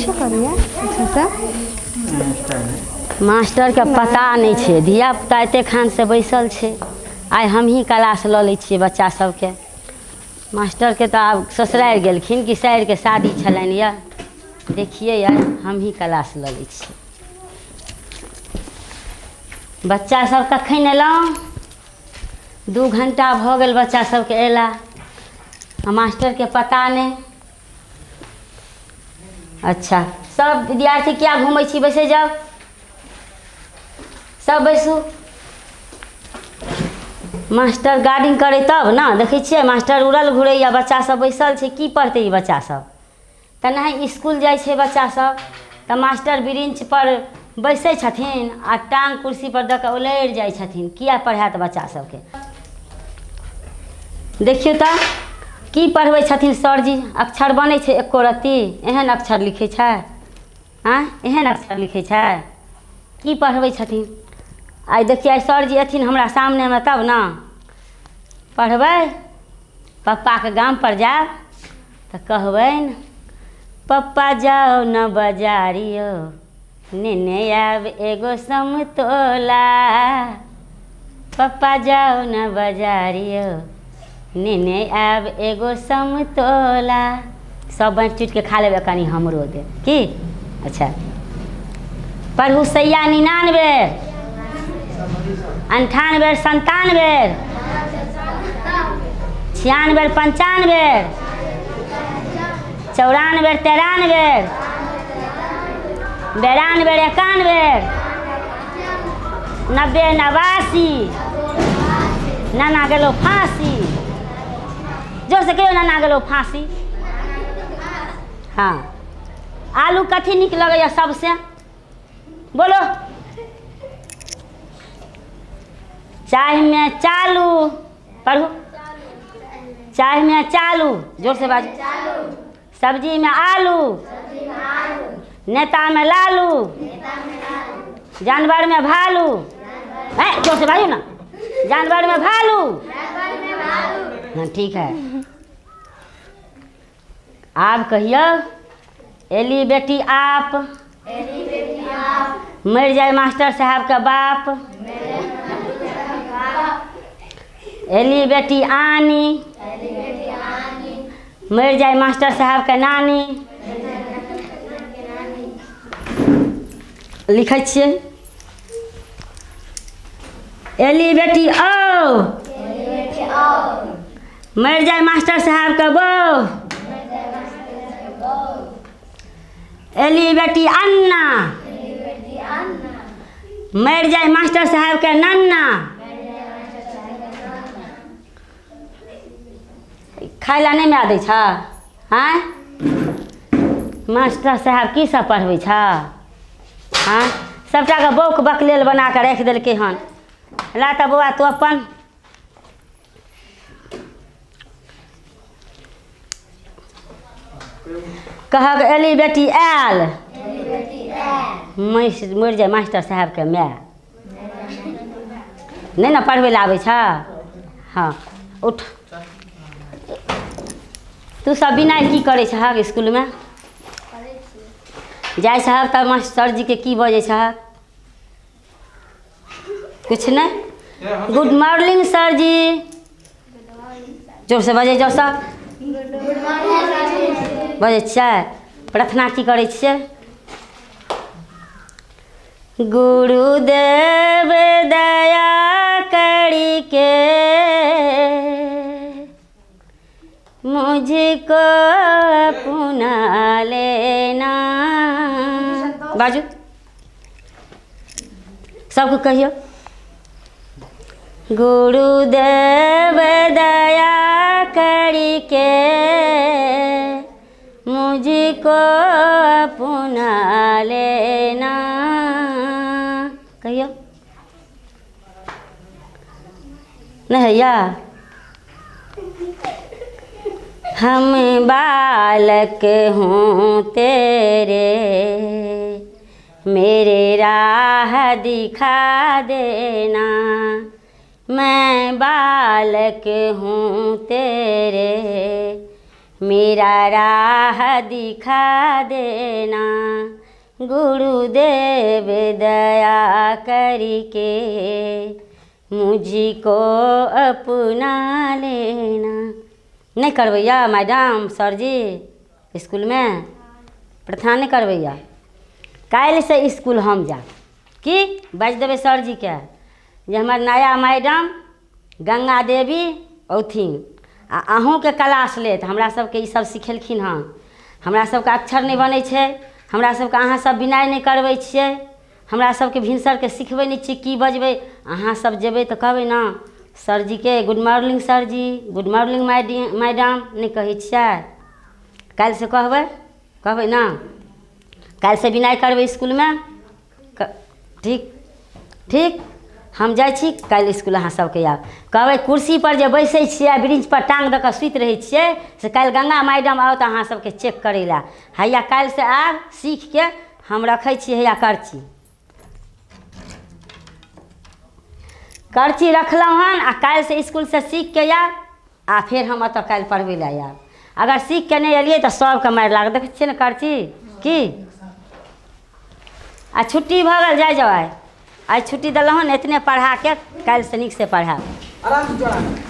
किछो करैया अच्छासँ। मास्टरके पता नहि छै, धियापुता एते खानसँ बैसल छै। आइ हमही क्लास लऽ लै छियै बच्चा सबके। मास्टरके तऽ आब ससुरारि गेलखिन कि सारिके शादी छलनि यऽ। देखियै, आइ हमही क्लास लऽ लै छियै। बच्चा सब कखन एलहुँ? 2 घण्टा भऽ गेल बच्चा सबके अयला, आ मास्टरके पता नहि। अच्छा, सब विद्यार्थी किया घूमै छी? बैसै जाउ, सब बैसू। मास्टर गार्डिंग करै तब ने। देखै छियै, मास्टर उड़ल घुरैया, बच्चा सब बैसल छै। की पढ़तै ई बच्चा सब? तेनाही इसकुल जाइ छै बच्चा सब तऽ मास्टर ब्रिंच पर बैसै छथिन आ टांग कुर्सी पर दऽ कऽ ओलरि जाइ छथिन। किया पढ़ायत बच्चा सबके? देखियौ तऽ की पढ़बै छथिन सरजी। अक्षर बनै छै एको रत्ती? एहन अक्षर लिखै छै? आँय, एहन अक्षर लिखै छै? की पढ़बै छथिन? आइ देखियै, आइ सरजी अयथिन हमरा सामनेमे तब ने पढ़बै। पप्पाके गामपर जायब तऽ कहबनि, पप्पा जाउ ने बजारियो, नेने आयब एगो समतोला। पप्पा जाउ ने बजारियो, नेने आयब एगो समतोला। सब बाँटि चुटिके खा लेबै, कनि हमरो देब की? अच्छा, पढ़ू। सैया 99, 98, 97, 96, 95, 94, 93, 92, 91, 90, 89। नाना गेलो फाँसी। जोरसँ कहियौ, नाना गेलो फाँसी। हँ, आलू कथी नीक लगैए सबसे? बोलो। चायमे चालू। पढ़ू, चायमे चालू। जोरसँ बाजू। सब्जीमे आलू, नेतामे लालू, जानवरमे भालू। ए, जोरसँ बाजू ने। जानवरमे भालू। हाँ, ठीक है। आब कहियौ, एली बेटी आप, मरि जाय मास्टर साहबके बाप। एली बेटी आनी, मरि जाय मास्टर साहबके नानी। लिखै छियै। एली बेटी औ, मरि जाय मास्टर साहबके बहू। एली बेटी अन्ना, मरि जाय मास्टर साहबके नन्ना। खाय लए नहि माय दै छ? आँय मास्टर साहब, की सब पढ़बै छ? आँय, सभटाके बौक बकलेल बना कऽ राखि देलकै हन। ला तऽ बौआ, तू अपन कहक, एली बेटी आयल, मरि जाय मास्टर साहेबके माय। नहि ने पढ़बै लए आबै छ? हँ, उठ। तू सब बिना की करै छहक? इसकुलमे जाइ छहक तऽ मास्टरजीके की बजै छहक? किछु नहि। गुड मॉर्निंग सर जी, जोरसँ बजै जाउ सब। बजै छियै? प्रार्थना की करै छियै? गुरुदेव दया करके मुझको अपना लेना। बाजू, सबके कहियौ, गुरुदेव दया करके मुझको अपना लेना। कहियौ, नहि हैया? हम बालक हूँ तेरे, मेरे राह दिखा देना। मैं बालक हूँ तेरे, मेरा राह दिखा देना गुरुदेव दया करके मुझको अपना लेना। नहि करबैया मैडम सरजी इसकुलमे प्रार्थना नहि करबैया? काल्हिसँ इसकुल हम जायब की बाजि देबै सरजीके जे हमर नया मैडम गंगा देवी औथिन आ अहूँके क्लास लेत। हमरा सबके ईसब सिखेलखिन हँ। हमरा सबके अक्षर नहि बनै छै, हमरा सबके अहाँ सब विनय नहि करबै छियै, हमरा सबके भिनसरके सिखबै नहि छियै की बजबै। अहाँ सब जेबै तऽ कहबै ने सरजीके गुड मॉर्निंग सरजी, गुड मॉर्निंग मैडम, नहि कहै छियै? काल्हिसँ कहबै, कहबै ने? काल्हिसँ विनय करबै इसकुलमे? ठीक ठीक, हम जाइ छी काल्हि इसकुल। अहाँ सबके आयब कहबै, कुर्सीपर जे बैसै छियै, ब्रिंचपर टाँग दऽ कऽ सुति रहै छियै, से काल्हि गंगा मैडम आओत अहाँ सबके चेक करै लए। हैया काल्हिसँ आयब सीखके। हम रखै छी, हैया करची, करची रखलहुँ हन। आ काल्हिसँ इसकुलसँ सीखके आयब आ फेर हम एतऽ काल्हि पढ़बै लए आयब। अगर सीखके नहि एलियै तऽ सबके मारि लागत। देखै छियै ने करची की? आ छुट्टी भऽ गेल, जाइ जाउ। आइ आइ छुट्टी देलहुँ हन एतने पढ़ाके, काल्हिसँ नीकसँ पढ़ायब। आराम से चढ़ा।